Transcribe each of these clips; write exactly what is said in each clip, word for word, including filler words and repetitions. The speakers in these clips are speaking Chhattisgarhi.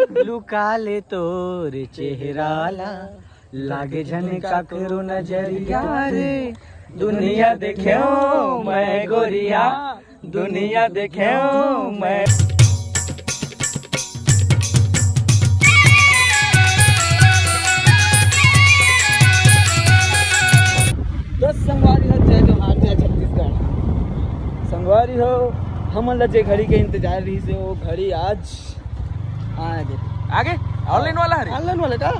लुका ले तोर चेहरा ला, लागे झन काकरो नजरिया रे। दुनिया देखेंव मैं गोरिया, दुनिया देखेंव मैं। तो संगवारी हो, जय जोहार, जय छत्तीसगढ़। संगवारी हो, हमन ला जे घड़ी के इंतजार रहिस हे, वो घड़ी आज आगे। आगे? Online वाला हरे? Online वाला का?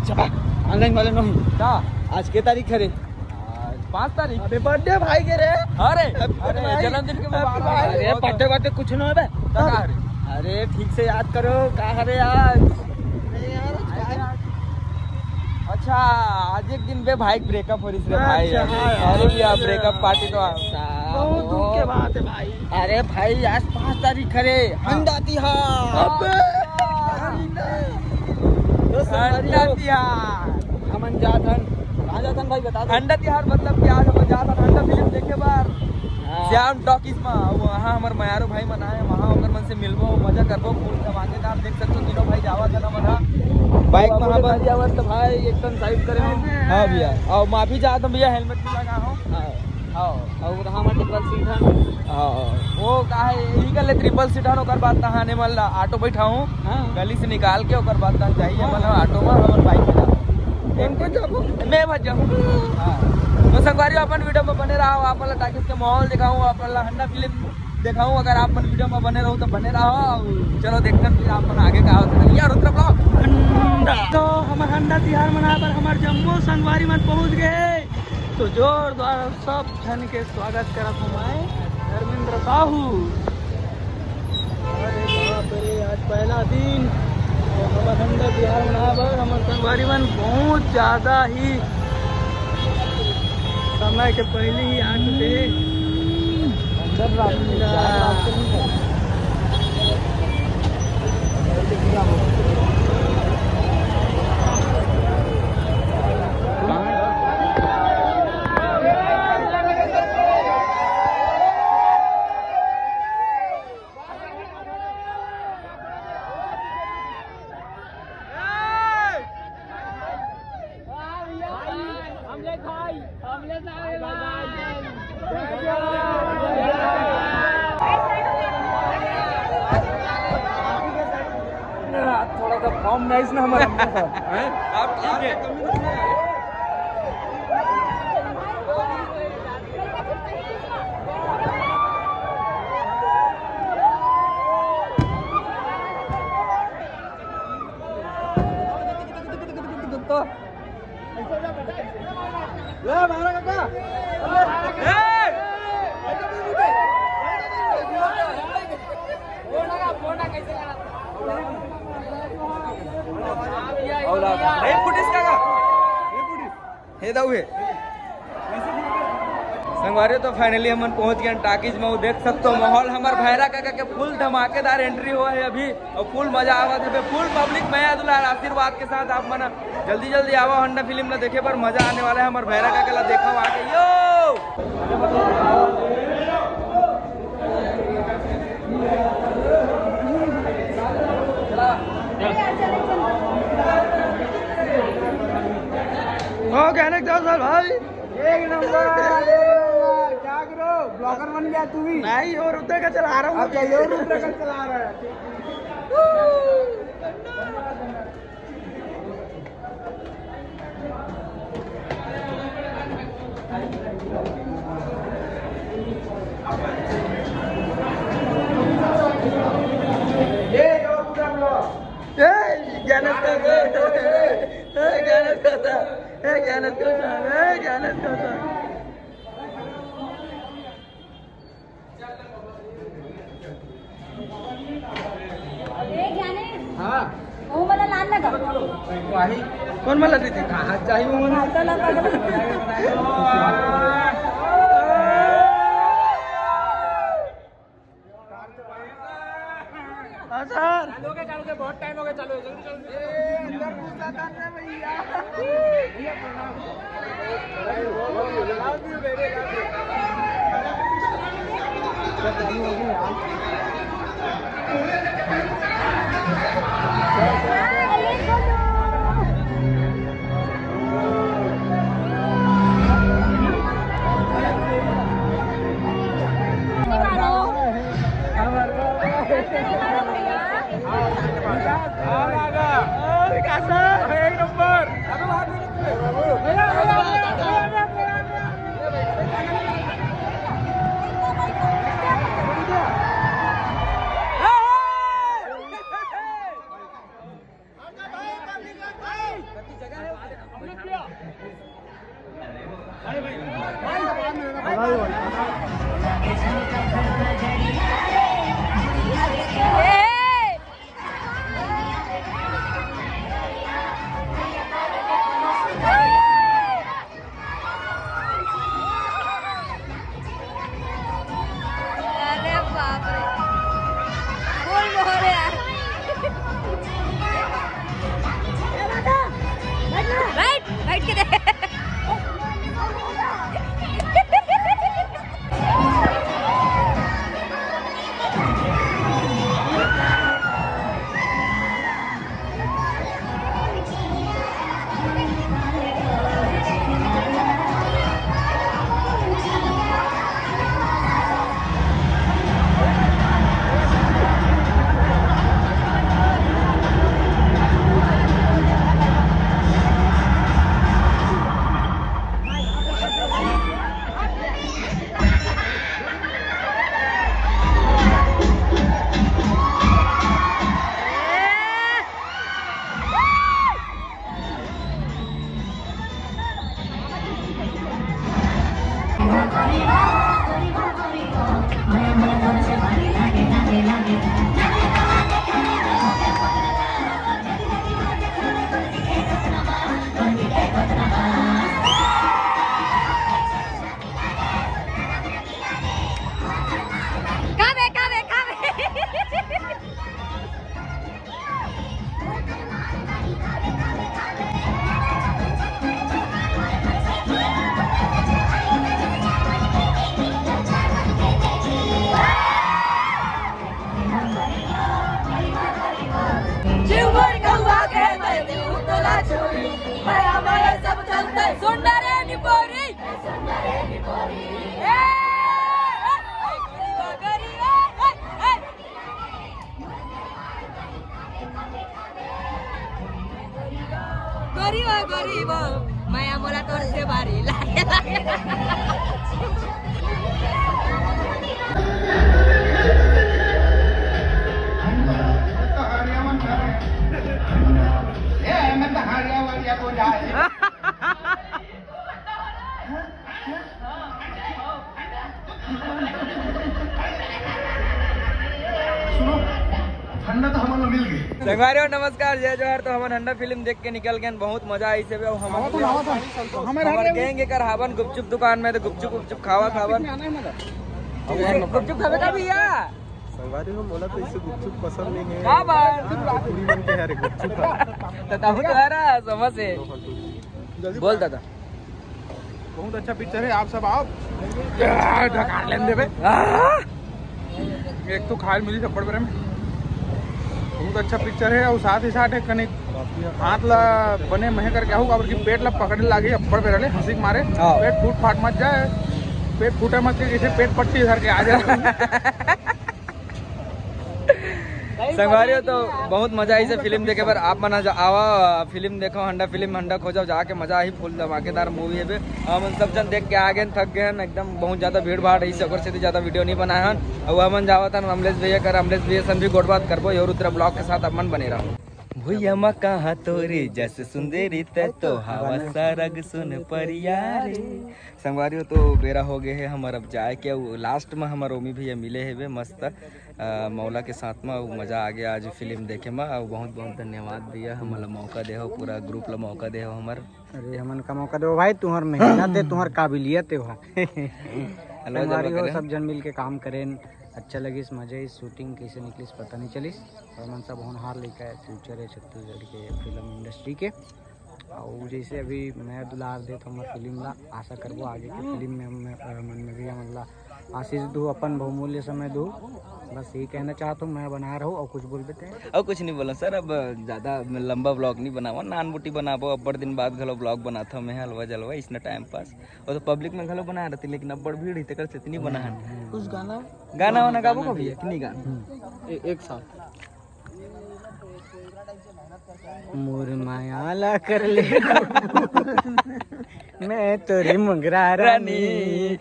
चबा, online वाला नहीं। का? आज के तारीख हरे? आज पाँच तारीख। अबे birthday भाई के रे। अरे, Happy अरे, birthday। जन्मदिन के Happy मुबारक। Birthday। अरे, birthday birthday कुछ नहीं बे। तो का हरे? अरे, ठीक से याद करो, का हरे आज? अरे यार, आज क्या है? अच्छा, आज एक दिन बे भाई breakup हो रहिस रे भाई। अच्छा, हाँ यार। अरे भैया, breakup party तो आ-, बहुत दुख के बात है भाई। अरे भाई, आज पाँच तारीख हरे, हंडा तिहार। अबे। तो संगवारी हंडा हो, तिहार। हमन जात हन, कहाँ जात हन भाई, बता दो। हंडा तिहार मतलब कि आज हमन जात हन हंडा फिल्म देखे बर। हाँ। श्याम टॉकीज में, वहाँ हमर मयारू भाई मन आए, वहाँ ओकर मन से मिलबो, मजा करबो, फुल धमाकेदार। देख सकते हो तीनों भाई जावत हन हमन हा। बाइक में हमर गाड़ी आवत तो भाई एकदम side करे हो। हाँ भैया, और मैं भी जात हूँ भैया, helmet भी लगा हूँ। हाँ। हाँ। और वो तो हमर triple seat है। हाँ। वो का है, यही कर ले triple seat है, ओकर बाद तहाँ ने मन ला auto बैठाऊँ। हाँ। गली से निकाल के ओकर बाद तहाँ जाइए, हाँ। मतलब auto में, हमर बाइक में जाओ। कौन कौन जाबो? मैं भज जाऊँ। हाँ। तो संगवारी अपन video में बने रहो, आप वाला टॉकीज के माहौल दिखाऊँ, आप वाला हंडा फिल्म दिखाऊँ। अगर आप मन video में बने रहो तो बने रहो। चलो देखते हैं फिर आप मन आगे का होता है। यार रुद्र vlog। हंडा। तो हमर हंडा तिहार मनाए बर हमर जम्मो संगवारी मन पहुंच गए। तो जोरदार सब झन के स्वागत करत हूँ मैं, धर्मेंद्र साहू। अरे बाप रे, आज पहला दिन। तो हमर हंडा तिहार मनाए बर हमर संगवारी मन बहुत ज्यादा ही समय के पहले ही आ चुके हैं। अंदर रात में, चार रात को नहीं है। थोड़ा सा फॉर्म में इसने हमारा। हैं? आप ठीक है? हे दाऊ हे। संगवारी, तो finally हमन पहुंच गए टॉकीज में। वो देख सकते हो माहौल, हमर भैरा काका के फुल धमाकेदार entry हुआ है अभी, और फुल मजा आवत है, फुल पब्लिक मया दुलार आशीर्वाद के साथ आप मन जल्दी जल्दी आवा हंडा फिल्म ला देखे बर, मजा आने वाला है। हमर भैरा काका ला देखा आके यो। हो गया ना एकदम सर भाई। एक नंबर, एक नंबर। क्या करो, ब्लॉगर बन गया तू भी? नहीं, और उधर का चला रहा हूँ। अच्छा, ये और उधर का चला रहा है। ए, ज्ञानेश काका, ए, ज्ञानेश काका, ए, ज्ञानेश काका, ए, ज्ञानेश काका। ए, ज्ञानेश। हाँ। वो वाला लान ना गा। वही। कौन वाला दीदी? कहाँ चाहिए वो वाला? हाँ, तो ला पागल। हाँ, सर। चालू हो गया, चालू हो गया, बहुत टाइम हो गया, चालू हो गया, जल्दी, जल्दी। ए, अंदर घुसा था ना भैया। भैया, प्रणाम। Love you, baby, love you। अरे बाप रे, फुल मोहर यार। बैठ, बैठ के दे। गरीब, गरीब, मया मोला तोर से बारी लागे, लागे। सुनो, ठंडा तो हमन ला मिल गई। संगवारी हो, नमस्कार, जय जोहार। तो हमन हंडा फिल्म देख के निकल गए, बहुत मजा आई से। अब हम हमें हमार गैंग एकर हावन गुपचुप दुकान में, तो गुपचुप गुपचुप खावा खावन। गुपचुप खावे का भैया? संगवारी हो, मोला तो इसे गुपचुप पसंद नहीं है। का बात? पूरी मन के हरे गुपचुप खा। तो तहु तो हरा समझ से। बोल दादा। बहुत अच्छा पिक्चर है, आप सब आओ। ढकार लेन देबे। एक तो खाल मिली थप्पड़ बरे में। बहुत अच्छा पिक्चर है, और साथ ही साथ एक कने हाथ ला बने महे करके आहू, काबर कि पेट ला पकड़े लागे अब्बड़ बेरा ले, हंसी के मारे। हाँ। पेट फूट फाट मत जाए, पेट फूटे मत के, जैसे पेट पट्टी धर के आ जाए। संगवारी हो, तो बहुत मजा आई से फिल्म देखे बर। आप मन जा-, आवा, फिल्म देखो, हंडा फिल्म, हंडा खोजो, जाके मजा आही। फुल धमाकेदार मूवी है बे। हमन सब जन देख के आ गए, थक गए एकदम, बहुत ज्यादा भीड़ भाड़ रही से, ओकर सेती ज्यादा वीडियो नहीं बनाए हन। और हमन जावत हन अमलेश भैया कर, अमलेश भैया सन भी गोठ बात करबो। और उत्तरा ब्लॉग के साथ अपन बने रहो। भुइया मा कहाँ तोरे जस सुंदरी, ते तो हवा सरग सुन परिया रे। संगवारी हो, तो बेरा हो गए है हमर अब जाए के। लास्ट में हमर ओमी भैया मिले हेबे मस्त, अ, मौला के साथ में। अउ मजा आ गया आज फिल्म देखे में। अउ बहुत बहुत धन्यवाद भैया, हमन ला मौका दे हो, पूरा ग्रुप ला मौका दे हो हमर। अरे, हमन का मौका दे हो भाई, तुम्हार मेहनत है, तुम्हार काबिलियत है भाई। हेलो, संगवारी हो, सब जन मिल के काम करेन, अच्छा लगिस, मजा आइस। शूटिंग कैसे निकलिस पता नहीं चलिस, पर हमन सब होनहार लइका है, फ्यूचर है छत्तीसगढ़ के फिल्म इंडस्ट्री के। अउ जैसे अभी मैं दुलार देत हमर फिल्म ला, आशा करबो आगे के फिल्म में हम, अ, मन में भी हमन ला आशीष दू, अपन बहुमूल्य समय दू। बस यही कहना चाहत हूँ, मैं बना रहूँ। और कुछ बोलबे ते? और कुछ नहीं बोला सर, अब ज्यादा लंबा ब्लॉग नहीं बनावा, नान बुटी बनाबो, अब्बड़ दिन बाद घलो ब्लॉग बनात हूँ मैं, हलवा जलवा, इसने टाइम पास। और तो पब्लिक में घलो बना रहती, लेकिन अब्बड़ भीड़ ही तेकर से इतनी बना है। कुछ गाना? गाना वाना गाबो कभी? एक नहीं गाना। ए-, एक साथ। मोर माया ला कर ले। मैं तोरी मोंगरा रानी।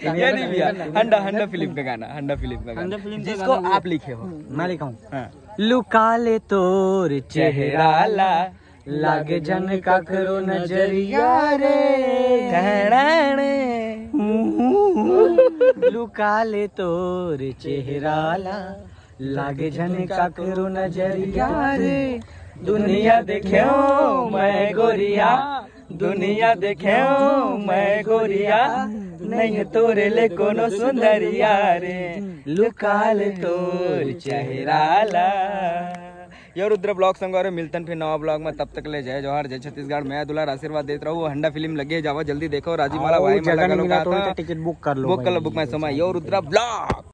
रानी। ये नहीं भैया, हंडा, हंडा फिल्म का गाना, हंडा फिल्म का गाना। हंडा फिल्म का जिसको गाना आप लिखे हो। मैं लिखा हूँ। हाँ। लुका ले तोर चेहरा ला। लागे झन काकरो नजरिया रे। लुका ले तोर चेहरा ला, लागे झन काकरो नजरिया रे। दुनिया देखेंव मैं गोरिया, दुनिया देखेंव मैं गोरिया, नइ हे तोरे ले कोनो सुंदरिया रे। लुका ले तोर चेहरा ला। यो रुद्र ब्लॉग संगवारी, मिलतन फिर नवा ब्लॉग में। तब तक ले जय जोहार, जय छत्तीसगढ़। मैं दुलार आशीर्वाद देत रहूं। हंडा फिल्म लगे, जावा जल्दी देखो। राजी माला भाई, जगह नहीं मिला तो टिकट बुक कर लो, बुक कर लो, बुक माय शो में। यो रुद्र ब्लॉग।